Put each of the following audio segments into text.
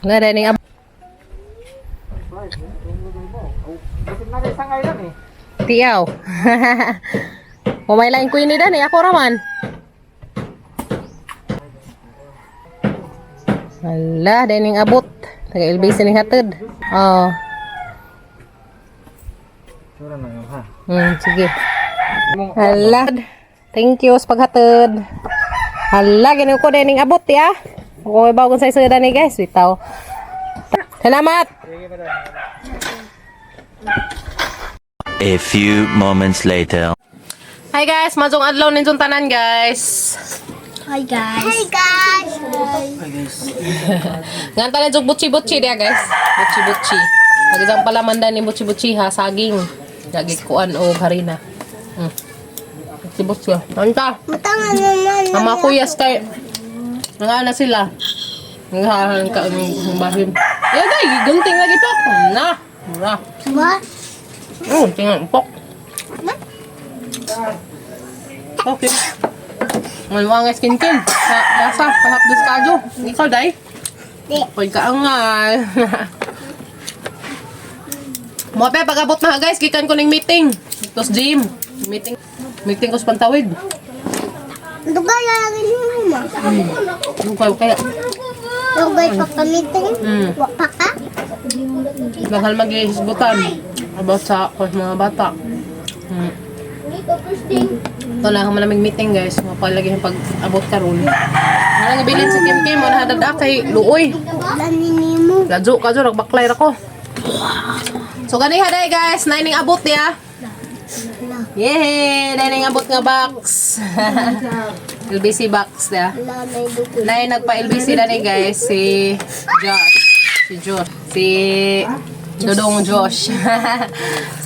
Nga ning ab. Tiyaw. Umay lain ko ini dan ako raman. Ala, ning abot. Taga LBC ning hatod. Oh. Sige. Hala. Thank you sa paghatod. Hala, ganun ko din ning abot ya. Kung may bagong sa isa ni guys, bitaw. Salamat. A few moments later. Hi guys, mazong adlaw ninyong tanan, guys. Hi guys. Hi guys. Ngan tanan jog butchi-butchi dia, guys. Butchi-butchi. Pag isang palaman ni butchi-butchi ha, saging. Lagi kuan o harina. Butchi-butchi. Anta. Matangan naman. Ang mga kuyas kay nga na sila. Nga ka ang bahin. Ya day, gunting lagi pa. Na. Na. What? Oh, tingnan pok. Okay. Malwa nga skin kin. Sa lasa, kahapdos kadyo. Ikaw day. Di. Pag kaangal. Mo pa pag-abot na guys, gikan ko ning meeting. Tapos gym. Meeting. Meeting ko sa Pantawid. Dugay na lagi ni mama. Lugay kaya. Dugay pa kamiting. Wa pa ka? Bahal mag-ihisgutan about sa course mga bata. Ito na ang malamig meeting, guys. Mapalagi yung pag-abot karon. Nang ibilin si Kim Kim, wala hadad kay luoy. Dani nimo. Ladyo ka dyan, nagbaklay ako. So gani haday guys, naining abot ya. Yay! Naining abot nga box. LBC box ya. Wala na dugay. Nay nagpa-LBC na ni guys si Josh. Si Josh. Si Dodong Josh.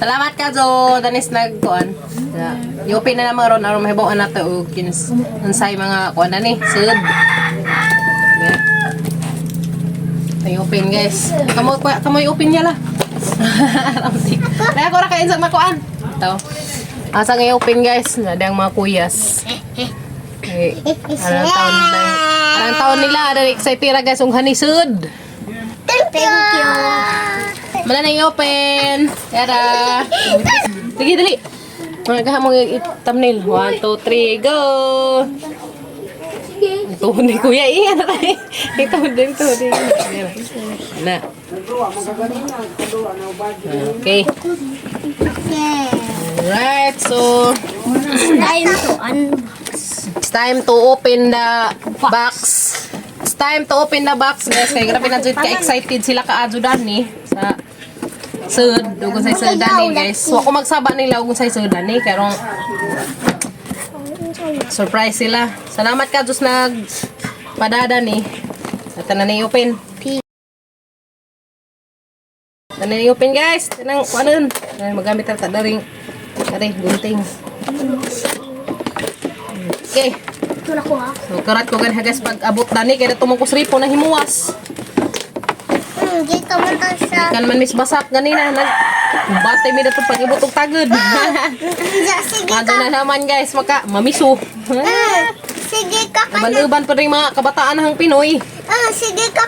Salamat ka Jo. Danis nagkuan. Yeah. I-open na naman ron aron mahibaw na to og kins unsay mga kuan na ni sud. Yeah. Ay open, guys. Kamo kamo i-open niya lah. Ramsik. Nay ako ra kain sa makuan. Ito. Asa nga i-open, guys? Nada ang mga kuyas. Eh, anong taon na? Anong taon nila? Ada excited ra guys ung hanisud. Thank you. Mala na i-open. Yara. Sige, dali. Mga kaha mo thumbnail. 1, 2, 3, go! Ito ni Kuya. Eh, ano tayo? Ito din, ito din. Na. Okay. Okay. Alright, so Time to unbox. it's time to open the box. It's time to open the box, guys. Kaya grabe na jud ka excited sila ka dan ni sa sud ug sa sud ni, guys. So ako magsaba nila ug sa sud ni karong surprise sila. Salamat ka Diyos nag padada ni. At na ni open. Tanan ni open, guys. Tanang kuanon. Ay, magamit ta daring kare gunting. Okay. Ito na ko ha. So karat ko ganha guys pag abot dani kay tumong ko sripo na himuwas. Di ka man ta sa. Kan man mis basak ganina nag batay mi dato pag ibot og tagod. Ja, sige Adto ka. na naman guys maka mamiso. Sige ka ka. Uban-uban pa rin mga kabataan hang Pinoy. Ah, sige ka.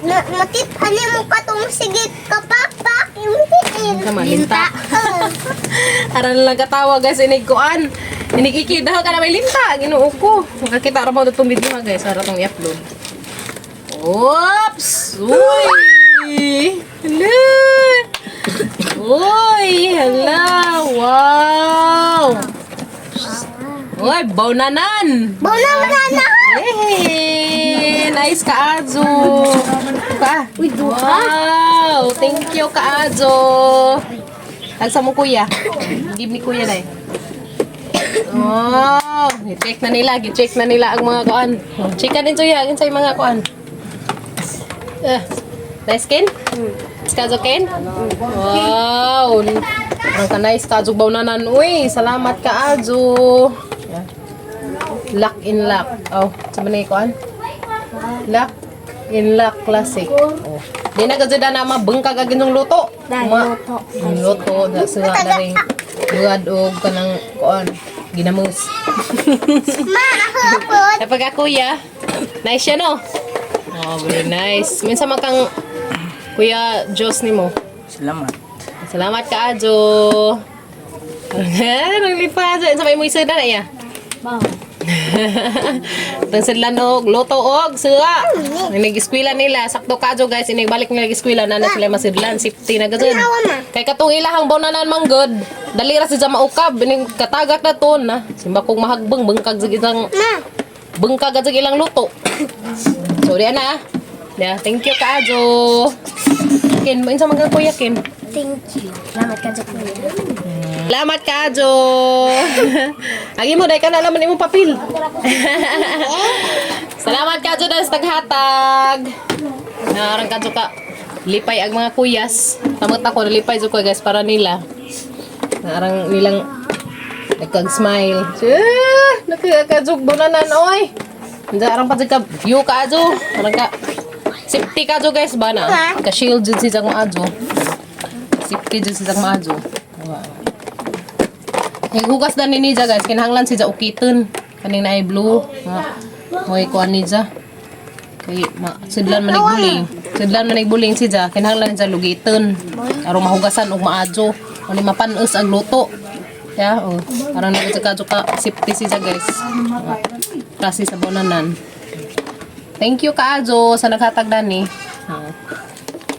Na, matip, ano mo ka tong sige ka pa, yung tiil. Ka malinta. Ah. Aran lang katawa guys inig kuan. Inig iki dahil ka na may linta Ginoo ko. Makakita ra mo datong video ha guys ara tong i-upload. Oops! Uy! Hala! Uy! Hala! Wow! Uy, baunanan! Bauna na na. Hey! Nice ka, Azo! Ka. Uy, duha. Wow! Thank you, ka Azo! Tagsa mo, kuya. Give ni kuya na eh. Oh, i-check na nila, i-check na nila ang mga kuan. Check ka din kuya, sa mga kuan. Eh, nice Ken? Nice ka Ken? Wow! Ang ka nice ka Azo baunanan. Uy, salamat ka Azo. Yan. Lock in lock. Oh, sa man kuan? Lock in lock classic. Oh. Di na gazada na mabengkag agin yung luto. Dahil luto. Yung luto na sila na rin. Buad og kanang kuan ginamos. Ma, ako ako. Kapag ako kuya, nice siya no. Oh, very nice. Minsa man kang Kuya Diyos nimo. Salamat. Salamat ka, Ajo. Naglipa, Ajo. Sa may mo isda na iya. Wow. Tang sidlan og luto og suga. Inig-eskwela nila sakto ka, Ajo, guys, inigbalik nila eskwela na na sila masidlan safety na gud. Kay katong ilahang bawnanan man gud. Dali ra si maukab ining katagak na ton na. Simba kong mahagbang bangkag sa isang Ma. bangkag sa ilang luto. So di na. Yeah, thank you ka, Ajo. Ken, unsa man ka kuya Ken? Thank you. Salamat ka kuya. Salamat ka, Ajo. Agi mo dai ka na laman imong papel. Salamat ka, Ajo, dahil sa taghatag. Naarang ka, Ajo, ka. Lipay ang mga kuyas. Tamot ako, nalipay jud ko guys para nila. Naarang nilang nagkag-smile. Ah, nagkakajug bunanan, oy. Diyan, arang pa jud ka view ka, Ajo. Arang ka. Safety ka, Ajo, guys, ba na? Ka-shield jud si Jang Ajo. Safety jud si Jang Ajo. Wow. Naghugas na ni Nija guys, kinahanglan si Ja ukiton. Kaning naay blue. Nga. Moy kuan ni Ja. Kay ma sidlan man buling. Sidlan man buling si Ja, kinahanglan ni Ja lugiton. Aron mahugasan og maajo. Ani mapanos ang luto. Ya, oh. Aron na ka ka safety si Ja guys. Nga. Kasi sa bonanan. Thank you kaajo sa naghatag dani. Ah.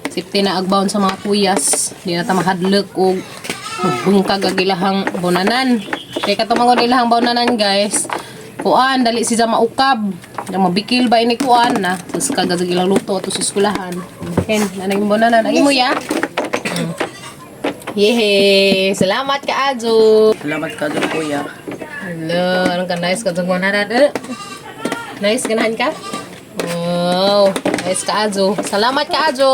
Safety na agbaon sa mga kuyas. Di na ta mahadlok og magbungkag ang ilahang bonanan. Kay katong ilahang bonanan guys. Kuan dali siya maukab. Na mabikil ba ini kuan na. Sus kagad ilang luto ato sa eskulahan. Ken, nanay mo bonanan. Ang imo ya. Yehey! Salamat ka, Ajo! Salamat ka dun, kuya. Hello, anong ka nice ka itong bonanan? Eh, nice, ganahan ka? Wow, nice ka, Ajo. Salamat ka, Ajo!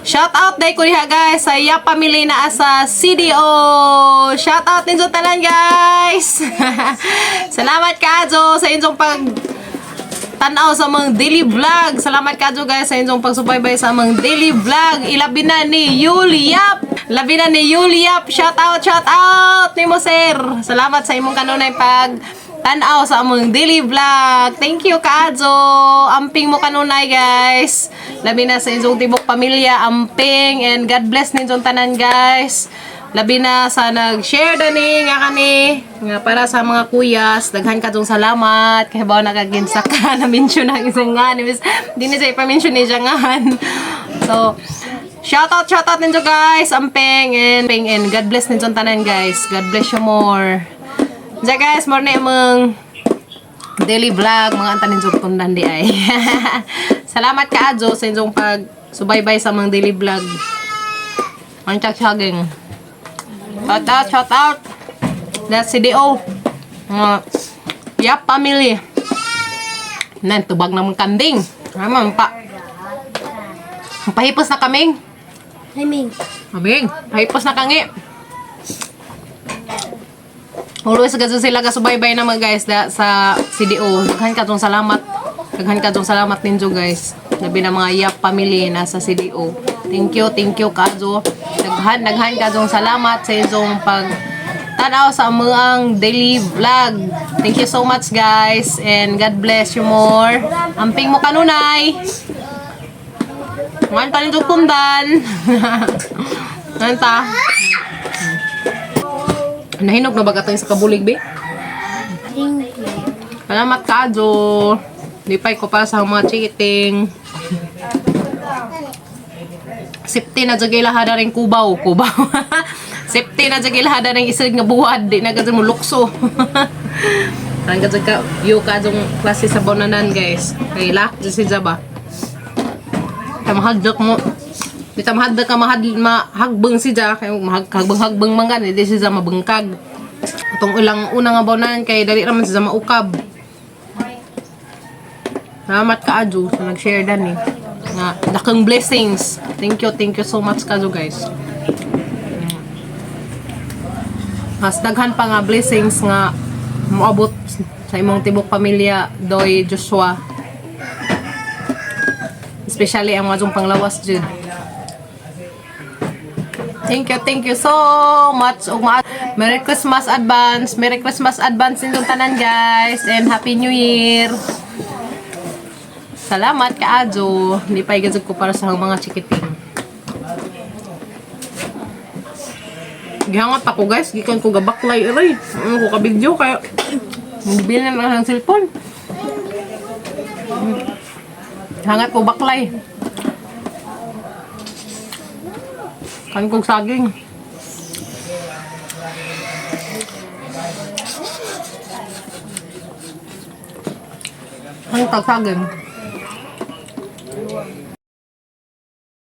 Shout out day ko diha guys sa Yap family na sa CDO. Shout out ninyo tanan guys. Salamat ka Ajo sa inyong pag tanaw sa mga daily vlog. Salamat ka guys sa inyong pagsubaybay sa mga daily vlog. Ilabi na ni Yuliap. Labi na ni Yuliap. Shout out nimo sir. Salamat sa imong kanunay pag tanaw sa among daily vlog. Thank you kaajo. Amping mo kanunay guys. Labi na sa inyong tibok pamilya, amping and God bless ninyong tanan guys. Labi na sa nag-share dani nga kani nga para sa mga kuyas, daghan kadtong salamat kay bawo nakaginsa ka na mention ang isang nga ni Miss di ni siya ipa-mention ni siya ngahan. So, shout out ninyo guys, amping and amping and God bless ninyong tanan guys. God bless you more. Diyan guys, more na imong daily vlog, mga antanin jud tundan di ay. Salamat ka Ajo sa inyong pag subaybay sa mga daily vlog. Ang tsagsaging. Shout out, shout out. That's CDO. Mga Yap family. Nan, tubag ng kanding. Ay, pa. Pahipos na kaming. Liming. Kaming. Pahipos na kangi. Always kasi sila kasubaybay na mga guys da, sa CDO. Daghan ka tong salamat. Daghan ka tong salamat ninyo guys. Labi na mga Yap family nasa CDO. Thank you kajo. Daghan, daghan ka tong salamat sa inyong pag tanaw sa among daily vlog. Thank you so much guys and God bless you more. Amping mo kanunay. Ngayon pa rin tundan. Ngayon ta. Nahinog na ba ka sa kabulig, be? Thank you. Salamat ka, Jo. Lipay ko para sa mga chikiting. Safety na jud kay lahada rin kubaw, kubaw. Safety na jud kay lahada rin isig nga buwad, di na gud mo lukso. Ang gud ka view ka jung klase sa bonanan guys. Kay lak jud si Jaba. Tamahadlok mo. Di tamahadlok ka mahad mahagbeng si Ja kay mahagbeng-hagbeng man gani di si Ja mabengkag. Atong ulang una nga bonanan kay dali ra man si Ja maukab. Salamat ka, Aju, sa nag-share dan eh. Nga, dakang blessings. Thank you so much, Kajo, guys. Mas daghan pa nga blessings nga moabot sa imong tibok pamilya, Doy Joshua. Especially ang mga panglawas, Jud. Thank you so much. Ug Merry Christmas advance. Merry Christmas advance inyong tanan, guys. And Happy New Year. Salamat kaayo. Hindi pa ko para sa mga chikiting. Gihangat ako, guys, gikan ko gabaklay aray. Ano ko ka video kaya bili na lang ng cellphone. Hangat ko baklay. Kan kog saging. Ano tag saging?